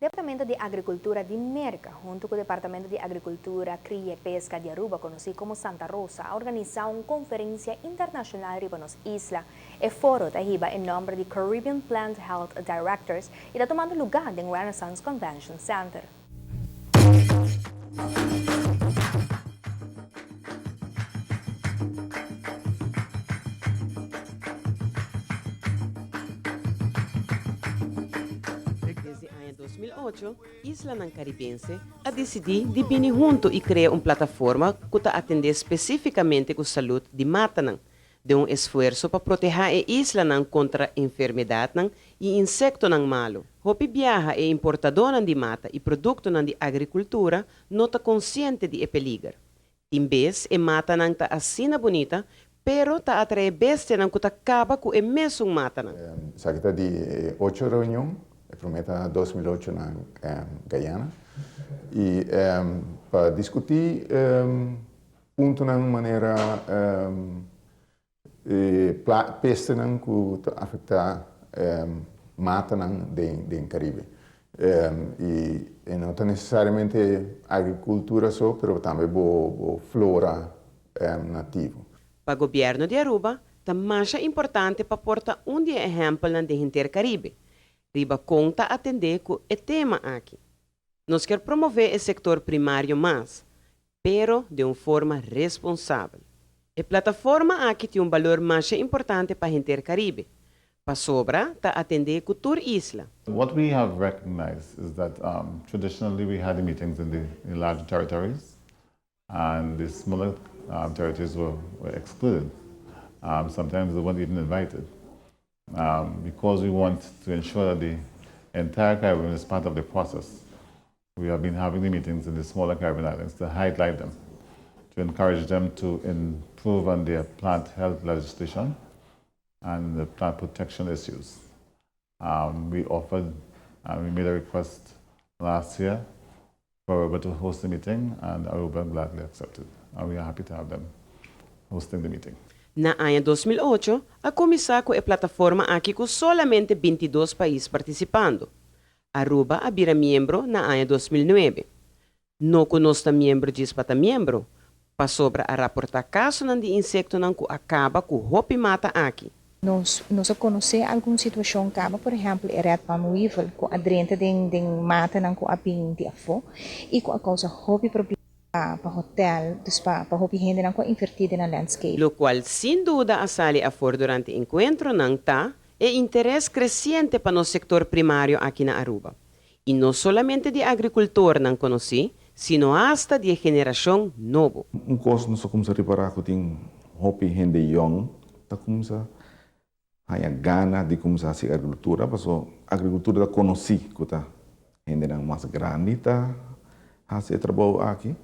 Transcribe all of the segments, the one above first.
Departamento di Agricultura di Merca, hunto cu Departamento di Agricultura, Cria y Pesca di Aruba, conoci como Santa Rosa, a organisa un conferencia internacional riba nos isla. E foro ta hiba e nomber di Caribbean Plant Health Directors y ta tumando lugar den Renaissance Convention Center. Desde aña 2008, islanan Caribense a dicidi di bini hunto y crea un plataforma cu ta atende specificamente cu salud di matanan, den un esfuerso pa proteha e islanan contra enfermedadnan y insectonan malo. Hopi biaha e importadonan di mata y productonan di agricultura no ta consciente di e peliger. Tin bes e matanan ta asina bunita, pero ta atrae bestianan cu ta caba cu e mesun matanan. Esaki ta di e ocho reunion, e prome ta 2008 na Guyana, y pa discuti puntonan manera e pestenan cu ta afecta matanan den Caribe. Y no ta necesariamente agricultura so, pero tambe bo flora nativo. Pa gobierno di Aruba ta masha importante pa por ta un di e ehempelnan den henter Caribe, riba con ta atende cu e tema aki. Nos kier promove e sector primario mas, pero di un forma responsabel. E plataforma aki tin un balor mas importante pa henter Caribe, pasobra ta atende cu tur isla. What we have recognized is that traditionally we had the meetings in the larger territories and the smaller territories were excluded. Sometimes they weren't even invited. Because we want to ensure that the entire Caribbean is part of the process, we have been having the meetings in the smaller Caribbean islands to highlight them, to encourage them to improve on their plant health legislation and the plant protection issues. We made a request last year for Aruba to host the meeting, and Aruba gladly accepted. And we are happy to have them hosting the meeting. Na aña 2008, a cuminsa cu e plataforma aki cu solamente 22 pais participando. Aruba a bira miembro na aña 2009. No cu nos ta miembro djis pa ta miembro, pasobra a raporta casonan di insectonan cu a caba cu hopi mata aki. Nos a conoce algun situacion caba, por ehempel, e red palm weevil, cu a drenta den matanan cu a bin di afo y cu a causa hopi problema pa hotel, dus pa hopi hendenan cu a inverti den landscape. Lo cual sin duda a sali afor durante encuentronan ta e interes creciente pa nos sector primario aki na Aruba. Y no solamente di agricultornan conoci, sino hasta di generacion nobo. Un cos nos a cuminsa ripara cu tin hopi hende young ta cuminsa haya gana di cuminsa haci agricultura, paso agricultura ta conoci cu ta hendenan mas grandi ta haci e trabou aki,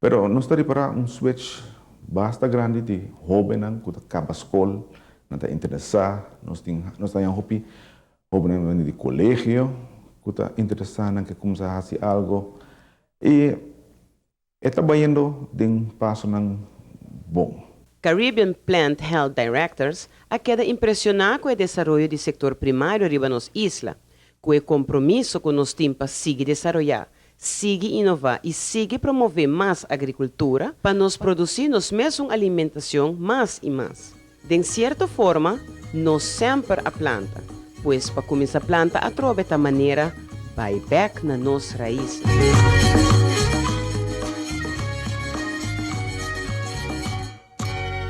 pero nos ta ripara un switch basta grandi di hobennan cu ta caba scol, nan ta interesa. Nos tin, nos ta haya hopi hobennan di colegio cu ta interesa, nan ke cuminsa haci algo y e ta bayendo den pasonan bon. Caribbean Plant Health Directors a keda impresiona cu e desaroyo di sector primario riba nos isla, cu e compromiso cu nos tin pa sigui desaroya, sigui innova y sigui promove mas agricultura pa nos produci nos mes alimentacion mas y mas. Di cierto forma, nos semper a planta, pues pa cuminsa planta atrobe ta manera bay back na nos rais.